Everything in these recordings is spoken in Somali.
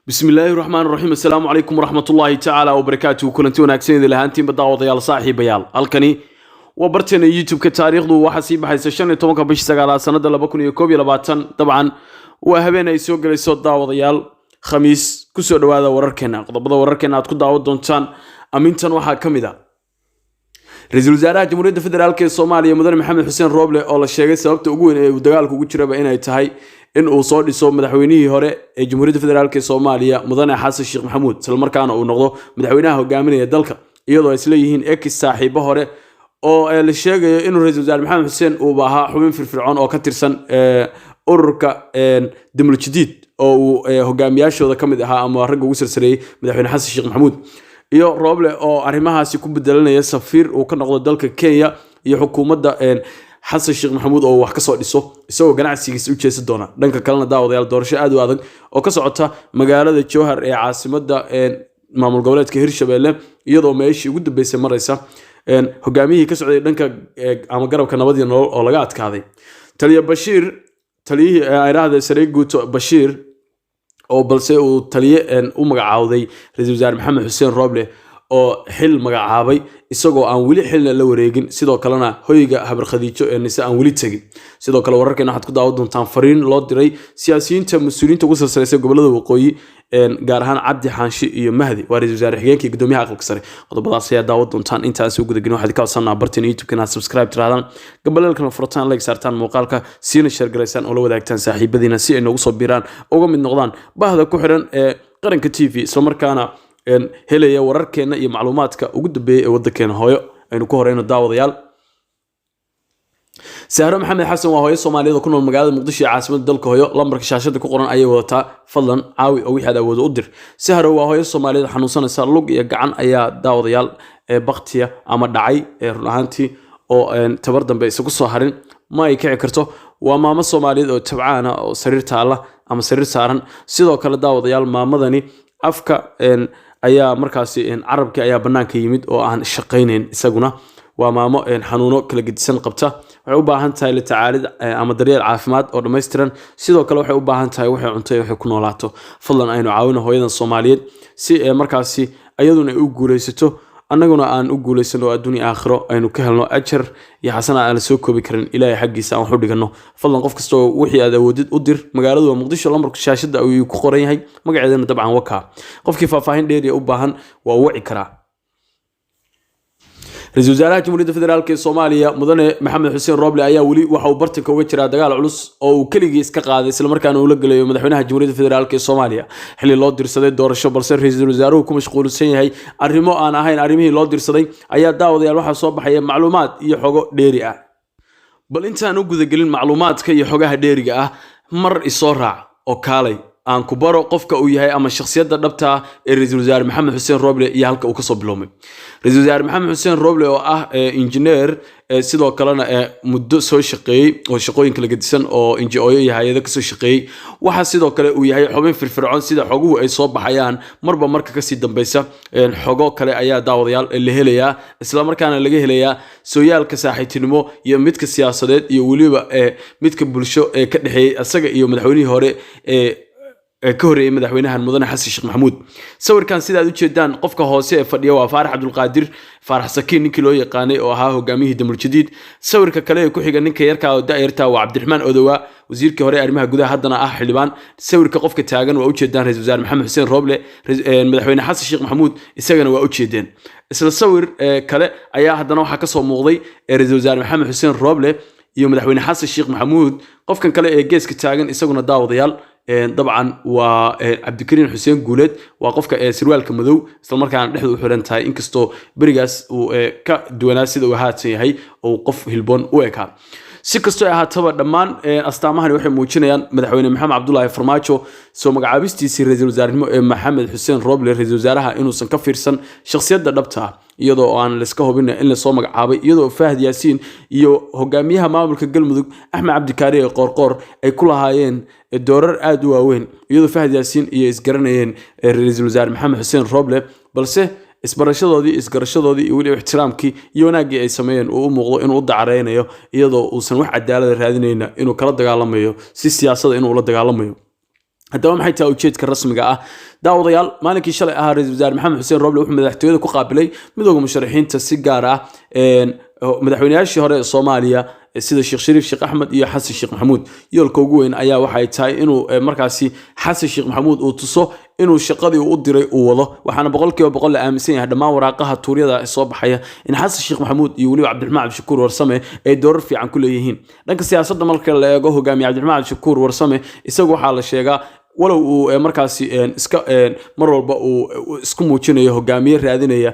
Bismillaahi raxmaan raxiim. Assalaamu calaykum waraxmatullaahi tacaala wabarakaatuhu. Kulanti wanaagsan idin lahaantiinba, daawadayaal, saaxiibayaal. Halkani waa barteena YouTube-ka. Taariikhdu waxaa sii baxaysa 15-ka bishii sagaalaad, sanada 2021. Dabcan waa habeen ay soo gelayso, daawadayaal, Khamiis. Kusoo dhawaada wararkeena. Qodobada wararkeena aad ku daawan doontaan amintan waxaa ka mid ah ra-iisul wasaaraha Jamhuuriyadda Federaalk ee Soomaaliya, Mudane Maxamed Xuseen Rooble, oo la sheegay sababta ugu weyn ee uu dagaalku ugu jiraba inay tahay in uu soo dhiso madaxweynihii hore ee Jamhuuriyadda Federaalk ee Soomaaliya, Mudane Xasan Sheekh Maxamuud, islamarkaana uu noqdo madaxweynaha hogaaminaya dalka, iyadoo ay isleeyihiin ex saaxiibo hore oo la sheegayo inuu ra-iisul wasaare Maxamed Xuseen uuba ahaa xubin firfircoon oo ka tirsan ururka Damul Jadiid, oo uu hogaamiyaashooda ka mid ahaa ama ragga ugu sarsareeyey madaxweyne Xasan Sheekh Maxamuud, iyo Rooble oo arrimahaasi ku bedelanaya safiir uu ka noqdo dalka Kenya iyo xukuumadda Xasan Sheekh Maxamuud oo wax kasoo dhiso, isagoo ganacsigiisa u jeesan doona. Dhanka kalena, daawadayaal, doorasho aad u adag oo ka socota magaalada Jowhar ee caasimada maamul goboleedka Hirshabelle, iyadoo meeshii ugu dambeysay maraysa, hogaamiyihii ka socday dhanka ama garabka Nabad iyo Nolol oo laga adkaaday, taliya Bashiir, taliyihii ayraahda sarey guuto Bashiir, oo balse uu taliye u magacaawday ra-iisul wasaare Maxamed Xuseen Rooble, oo xil magacaabay isagoo aan weli xilna la wareegin, sidoo kalena hoyga Habar Khadiijo ee Nise aan weli tegin. Sidoo kale wararkeena waxaad ku daawan doontaan fariin loo diray siyaasiyiinta, mas-uuliyiinta ugu sarsareysay gobolada waqooyi, gaar ahaan Cabdi Xaanshi iyo Mahdi, waa ra-iisul wasaare xigeenka iyo gudoomiyaha aqalka sare. Qodobadaas ayaa daawan doontaan. Intaas u gudagelin, waxaad ka codsanaa barteen YouTube inaad subscribe tirahdaan, gambaleelkana furataan, like saartaan muuqaalka, siina share garaysaan oo la wadaagtaan saaxiibadiina si ay noogu soo biiraan, uga mid noqdaan bahda ku xiran ee Qaranka TV, islamarkaana helaya wararkeena iyo macluumaadka ugu dambeeyay ee waddankeena hooyo. Aynu ku horeyno, daawadayaal. Sahro Maxamed Xasan waa hooyo Soomaaliyeed oo ku nool magaalada Muqdisho ee caasimada dalka hooyo. Lambarka shaashada ku qoran ayay wadataa. Fadlan caawi oo wixii aad awoodo u dir. Sahro waa hooyo Soomaaliyeed xanuunsanaysa. Lug iyo gacan ayaa, daawadayaal, ee baktiya ama dhacay ee run ahaantii oo tabar dambe isagu soo harin, ma ay kici karto. Waa maamo Soomaaliyeed oo tabcaana oo sariir taalla ama sariir saaran. Sidoo kale, daawadayaal, maamadani afka ayaa markaasi carabkii ayaa bannaanka yimid oo aan shaqaynayn isaguna. Waa maamo xanuuno kala gedisan qabta. Waxay u baahan tahay la tacaalid ama daryeel caafimaad oo dhammaystiran. Sidoo kale waxay u baahan tahay waxay cunto iyo waxay ku noolaato. Fadlan aynu caawino hooyadan Soomaaliyeed si markaasi ayaduna ay u guulaysato, annaguna aan u guulaysano, oo adduun iyo aakhiro aynu ka helno ajar iyo xasana aan la soo koobi karin, Ilaahay xaggiisa aan wax u dhigano. Fadlan qof kasta oo wixii aad awoodid u dir. Magaaladu waa Muqdisho, lambarka shaashada ayuu ku qoran yahay, magaceedana dabcan wakaa. Qofkii faahfaahin dheeriya u baahan waa u wici karaa. Ra-iisul wasaaraha Jamhuuriyadda Federaalk ee Soomaaliya, Mudane Maxamed Xuseen Roble, ayaa weli waxa uu bartanka uga jiraa dagaal culus oo uu keligii iska qaaday, islamarkaana uu la gelayo madaxweynaha Jamhuuriyadda Federaalk ee Soomaaliya, xilli loo dirsaday doorasho, balse ra-iisul wasaaruhu ku mashquulsan yahay arrimo aan ahayn arrimihii loo dirsaday. Ayaa, daawadayaal, waxaa soo baxaya macluumaad iyo xogo dheeri ah. Bal intaan u gudagelin macluumaadka iyo xogaha dheeriga ah, mar isoo raac oo kaalay aan ku baro qofka uu yahay ama shakhsiyadda dhabta ah ee ra-iisul wasaare Maxamed Xuseen Roble iyo halka uu kasoo biloomay. Ra-iisul wasaare Maxamed Xuseen Roble oo ah injineer, sidoo kalena muddo soo shaqeeyey oo shaqooyin kala gedisan oo NGO-yo iyo hay-ado kasoo shaqeeyey, waxaa sidoo kale uu yahay xubin firfircoon. Sida xoguhu ay soo baxayaan marba marka kasii dambeysa, xogo kale ayaa, daawadayaal, la helayaa, islamarkaana laga helayaa sooyaalka saaxiibtinimo iyo midka siyaasadeed iyo weliba midka bulsho ee ka dhexeeyey isaga iyo madaxweynihii hore ee ka horreeyay madaxweynahan, Mudane Xasan Sheekh Maxamuud. Sawirkan sidaad ujeedaan, qofka hoose ee fadhiya waa Faarax Cabdulqaadir, Faarax Sakiin ninkii loo yaqaanay, oo ahaa hogaamiyihii Damul Jadiid. Sawirka kale ee ku xiga, ninka yarkaa oo da'yartaa, waa Cabdiraxmaan Odowa, wasiirkii hore arrimaha gudaha, haddana ah xildhibaan. Sawirka qofka taagan waa ujeedaan, ra-iisul wasaare Maxamed Xuseen Roble. Madaxweyne Xasan Sheekh Maxamuud isagana waa ujeedeen. Isla sawir kale ayaa haddana waxaa kasoo muuqday ra-iisul wasaare Maxamed Xuseen Roble iyo madaxweyne Xasan Sheekh Maxamuud. Qofkan kale ee geeska taagan isaguna, daawadayaal, dabcan waa Cabdikariin Xuseen Guuleed. Waa qofka sirwaalka madow islamarkaana dhexdu u xiran tahay, inkastoo berigaas uu ka duwanaa sida uu haatan yahay oo qof hilboon u ekaa. Si kastoo ay ahaataba, dhammaan astaamahani waxay muujinayaan madaxweyne Maxamed Cabdulaahi Farmaajo soo magacaabistiisii ra-iisul wasaarenimo ee Maxamed Xuseen Roble ra-iisul wasaaraha inuusan ka fiirsan shakhsiyadda dhabta ah, iyadoo aan layska hubin in lasoo magacaabay, iyadoo Fahad Yaasiin iyo hogaamiyaha maamulka Galmudug, Axmed Cabdikaari ee Qoorqoor, ay ku lahaayeen doorar aada u waaweyn, iyadoo Fahad Yaasiin iyo isgaranayeen ra-iisul wasaare Maxamed Xuseen Roble, balse isbarashadoodii, isgarashadoodii iyo weliba ixtiraamkii iyo wanaaggii ay sameeyeen uu u muuqdo inuu u dacareynayo, iyadoo uusan wax cadaalada raadinayna, inuu kala dagaalamayo si siyaasada inuu la dagaalamayo. Haddaba maxay tahay ujeedka rasmiga ah? Daawadayaal, maalinkii shalay ahaa Ra-iisul Wasaare Maxamed Xuseen Roble wuxuu madaxtooyada ku qaabilay Midooda Musharaxiinta, si gaar ah madaxweynayaashii hore ee Soomaaliya sida Sheekh Shariif Sheekh Axmed iyo Xasan Sheekh Maxamuud. Yoolka ugu weyn ayaa waxay tahay inuu markaasi Xasan Sheekh Maxamuud uu tuso inuu shaqadii uu u diray uu wado, waxaana 100% la aaminsan yahay dhammaan waraaqaha tuuryada soo baxaya in Xasan Sheekh Maxamuud iyo weliba Cabdiraxmaan Cabdishakuur Warsame ay doorar fiican ku leeyihiin dhanka siyaasadda. Marka la eego hogaamiye Cabdiraxmaan Cabdishakuur Warsame, isagu waxaa la sheegaa walow uu markaasi iska mar walba uu isku muujinayo hogaamiye raadinaya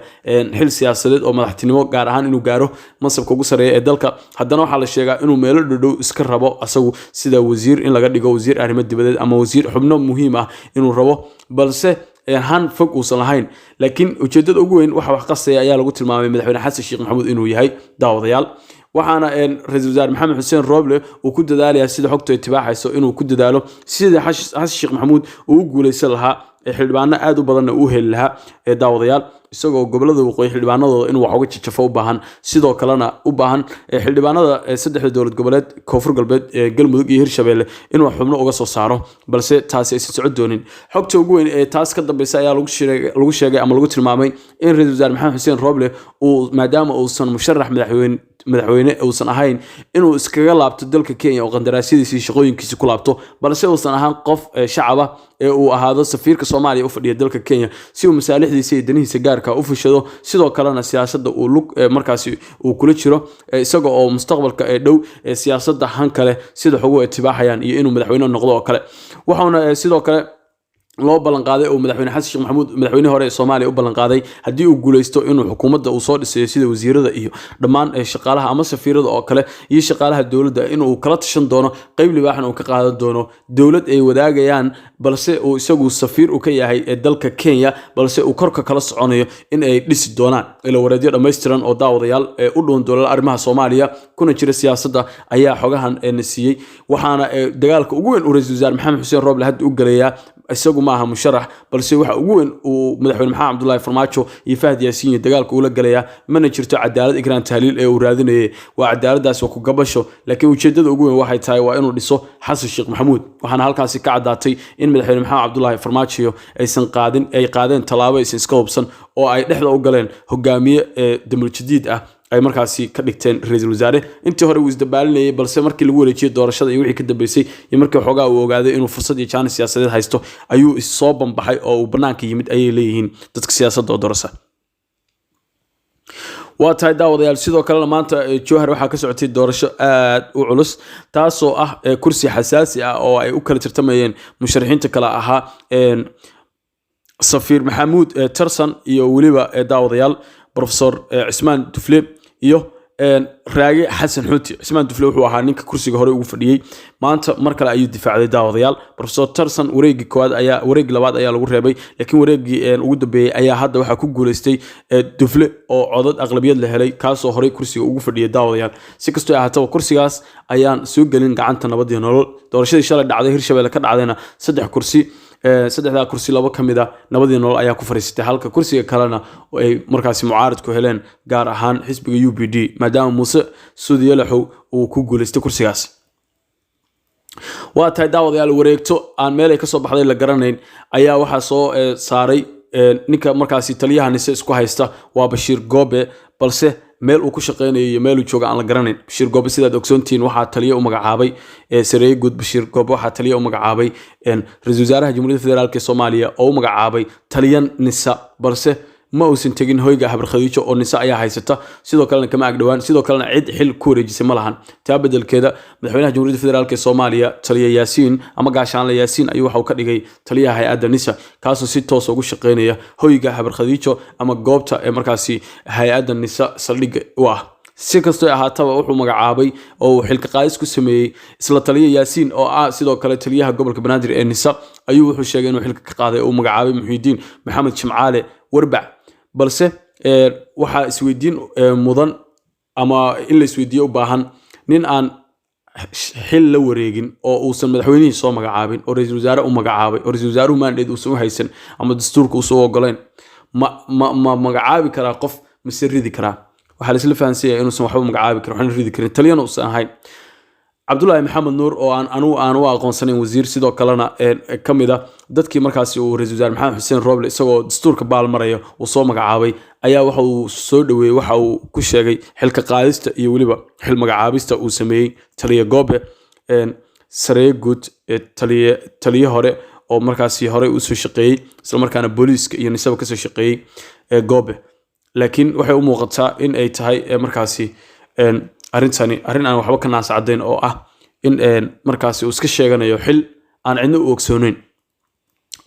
xil siyaasadeed oo madaxtinimo, gaar ahaan inuu gaaro mansabka ugu sarreeya ee dalka, haddana waxaa la sheegaa inuu meelo dhodhow iska rabo asagu, sida wasiir in laga dhigo, wasiir arrimo dibadeed ama wasiir xubno muhiim ah inuu rabo, balse han fog uusan lahayn. Laakiin ujeedada ugu weyn waxa wax qasaya ayaa lagu tilmaamay Madaxweyne Xasan Sheekh Maxamuud inuu yahay. Daawadayaal, waxaana Ra-iisul Wasaare Maxamed Xuseen Roble uu ku dadaalayaa, sida xogtu ay tibaaxayso, inuu ku dadaalo sidii Xasan Sheekh Maxamuud uu u guuleysan lahaa ee xildhibaano aad u badanna uu heli lahaa. Ee daawadayaal, isagoo gobolada waqooyi xildhibaanadooda inuu wax uga jajafo u baahan, sidoo kalena u baahan xildhibaanada saddexda dowlad goboleed, Koonfur Galbeed, Galmudug iyo Hirshabelle, inuu xubno uga soo saaro, balse taasi aysan socon doonin. Xogta ugu weyn ee taas ka dambeysa ayaa lagu sheegay ama lagu tilmaamay in Ra-iisul Wasaare Maxamed Xuseen Roble uu, maadaama uusan musharax madaxweyne uusan ahayn, inuu iskaga laabto dalka Kenya oo qandaraasyadiisa iyo shaqooyinkiisa ku laabto, balse uusan ahaan qof shacaba ee uu ahaado safiirka Soomaaliya u fadhiya dalka Kenya, si uu masaalixdiisa iyo danihiisa gaarka u fushado, sidoo kalena siyaasadda uu lug markaasi uu kula jiro, isaga oo mustaqbalka ee dhow ee siyaasadda han kale, sida xoguhu ay tibaaxayaan, iyo inuu madaxweyne noqdo oo kale. Waxauna sidoo kale loo ballan qaaday oo Madaxweyne Xasan Sheekh Maxamuud, madaxweynihi hore ee Soomaaliya, u ballan qaaday haddii uu guuleysto inuu xukuumadda uu soo dhisayo, sida wasiirada iyo dhammaan shaqaalaha ama safiirada oo kale iyo shaqaalaha dowladda, inuu kala tashan doono, qeyb libaaxan uu ka qaadan doono, dowlad ay wadaagayaan, balse uu isagu safiir u ka yahay ee dalka Kenya, balse uu korka kala soconayo in ay dhisi doonaan. Ilo wareedyo dhammaystiran oo, daawadayaal, u dhown doolal arrimaha Soomaaliya kuna jira siyaasadda ayaa xogahan na siiyey. Waxaana dagaalka ugu weyn uu Ra-iisul Wasaare Maxamed Xuseen Roble hadda u gelayaa, isagu maaha musharax, balse waxa ugu weyn uu Madaxweyne Maxamed Cabdullaahi Farmaajo iyo Fahad Yaasiin iyo dagaalka ula gelayaa, mana jirto cadaalad Ikraan Tahliil ee uu raadinayay, waa cadaaladaas waa ku gabasho, laakiin ujeedada ugu weyn waxay tahay waa inuu dhiso Xasan Sheekh Maxamuud. Waxaana halkaasi ka caddaatay in Madaxweyne Maxamed Cabdullaahi Farmaajo aysan qaadin, ay qaadeen tallaabo aysan iska hubsan oo ay dhexda u galeen hogaamiye ee damuljadiid ah ay markaasi ka dhigteen ra-iisul wasaare. Intii hore wuu isdabaalinayay, balse markii lagu wareejiyey doorashada iyo wixii ka dambeysay iyo markii xoogaa uu ogaaday inuu fursad iyo jaanis siyaasadeed haysto, ayuu soo banbaxay oo uu bannaanka yimid, ayay leeyihiin dadka siyaasadda oo dorasa. Waa tahay, daawadayaal, sidoo kalena maanta Jowhar waxaa ka socotay doorasho aad u culus, taasoo ah kursi xasaasi ah oo ay u kala tartamayeen musharaxiinta kale ahaa Safiir Maxamuud Tarsan iyo weliba, daawadayaal, Professor Cismaan Dufle iyo Raage Xasan Xuuti. Cismaan Dufle wuxuu ahaa ninka kursiga hore ugu fadhiyey, maanta mar kale ayuu difaacday. Daawadayaal, Professor Tarsan wareegii koowaad ayaa, wareegii labaad ayaa lagu reebay, laakiin wareegii ugu dambeeyey ayaa hadda waxaa ku guuleystay Dufle oo codad aqlabiyad la helay, kaasoo horey kursiga ugu fadhiyay. Daawadayaal, si kastoo ahaataba, kursigaas ayaan soo gelin gacanta Nabad iyo Nolol. Doorashadii shalay dhacday, Hirshabelle ka dhacdayna, saddex kursi, saddexdaa kursi labo ka mid a Nabadii Nolol ayaa ku fariisatay, halka kursiga kalena ay markaasi mucaaradku heleen, gaar ahaan xisbiga UPD, maadaama Muuse Suudi Yalaxow uu ku guuleystay kursigaas. Waa tahay, daawadayaal, wareegto aan meel ay kasoo baxday la garanayn ayaa waxaa soo saaray ninka markaasi taliyaha NISA isku haysta, waa Bashiir Goobe, balse meel uu ku shaqeynayo iyo meel uu jooga aan la garanayn. Bashiir Goobe, sidaad ogsoontihiin, waxaa taliye u magacaabay, sareeye guud Bashiir Goobe waxaa taliye u magacaabay Ra-iisul Wasaaraha Jamhuuriyadda Federaalk ee Soomaaliya oo u magacaabay taliyan NISA, balse ma uusan tegin hoyga Habar Khadiijo oo NISA ayaa haysata, sidoo kalena kama agdhowaan, sidoo kalena cid xil ku wareejisay ma lahan. Taa bedelkeeda, Madaxweynaha Jamhuuriyadda Federaalk ee Soomaaliya taliya Yaasiin ama gaashaanle Yaasiin ayuu waxa uu ka dhigay taliyaha hay-adda NISA, kaasoo si toos ugu shaqeynaya hoyga Habar Khadiijo ama goobta ee markaasi hay-adda NISA saldhigga u ah. Si kastoo ahaataba, wuxuu magacaabay oo uu xilka qaadis ku sameeyey isla taliya Yaasiin oo ah sidoo kale taliyaha gobolka Banaadir ee NISA ayuu wuxuu sheegay inuu xilka ka qaaday oo uu magacaabay Muxiidiin Maxamed Jimcaale Warbac. Balse waxaa isweydiin mudan ama in la isweydiiyo u baahan, nin aan xil la wareegin oo uusan madaxweynihii soo magacaabin oo ra-iisul wasaare u magacaabay oo ra-iisul wasaaruhu mandate uusan u haysan ama dastuurka uusan u ogolayn, ma magacaabi karaa qof mise ridi karaa? Waxaa laisla fahansanyaya inuusan waxba magacaabi karin, waxna ridi karin, taliyana uusan ahayn. Cabdulaahi Maxamed Nuur, oo aan anugu aan u aqoonsanayn wasiir, sidoo kalena ka mid a dadkii markaasi uu ra-iisul wasaare Maxamed Xuseen Roble isagoo dastuurka baalmaraya uu soo magacaabay, ayaa waxa uu soo dhoweeyey waxa uu ku sheegay xilka qaadista iyo weliba xil magacaabista uu sameeyey taliya Goobe, sareeye guud, taliye hore oo markaasi horey usoo shaqeeyey, islamarkaana booliiska iyo nisaba kasoo shaqeeyey Goobe. Laakiin waxay u muuqataa in ay tahay markaasi arrintani arrin aan waxba ka naas caddayn, oo ah in markaasi uu iska sheeganayo xil aan cidna u ogsooneyn.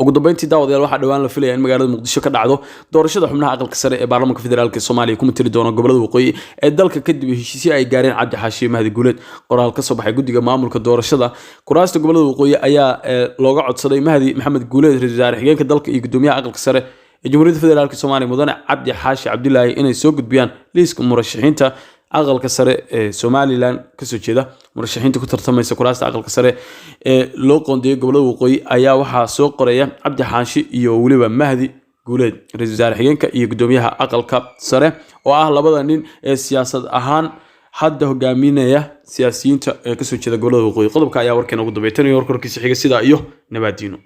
Ugu dambeyntii, daawadayaal, waxaa dhowaan la filaya in magaalada Muqdisho ka dhacdo doorashada xubnaha aqalka sare ee baarlamaanka federaalka ee Soomaaliya ku matali doona gobolada waqooyi ee dalka, kadib heshiisyo ay gaareen Cabdi Xaashi, Mahdi Guuleed. Qoraal ka soo baxay guddiga maamulka doorashada kuraasta gobolada waqooyi ayaa looga codsaday Mahdi Maxamed Guuleed, ra-iisul wasaare xigeenka dalka iyo gudoomiyaha aqalka sare ee Jamhuuriyadda Federaalka Soomaaliya, mudane Cabdi Xaashi Cabdilaahi, inay soo gudbiyaan liiska murashaxiinta aqalka sare ee Somaliland kasoo jeeda. Murashaxiinta ku tartamaysa kuraasta aqalka sare ee loo qoondeeyay gobolada waqooyi ayaa waxaa soo qoraya Cabdi Xaashi iyo weliba Mahdi Guuleed, ra-iisul wasaare xigeenka iyo gudoomiyaha aqalka sare, oo ah labada nin ee siyaasad ahaan hadda hogaaminaya siyaasiyiinta ee kasoo jeeda gobolada waqooyi. Qodobka ayaa warkeena ugu dambeey. Tan iyo warkorkiisa xiga, sidaa iyo nabaadiino.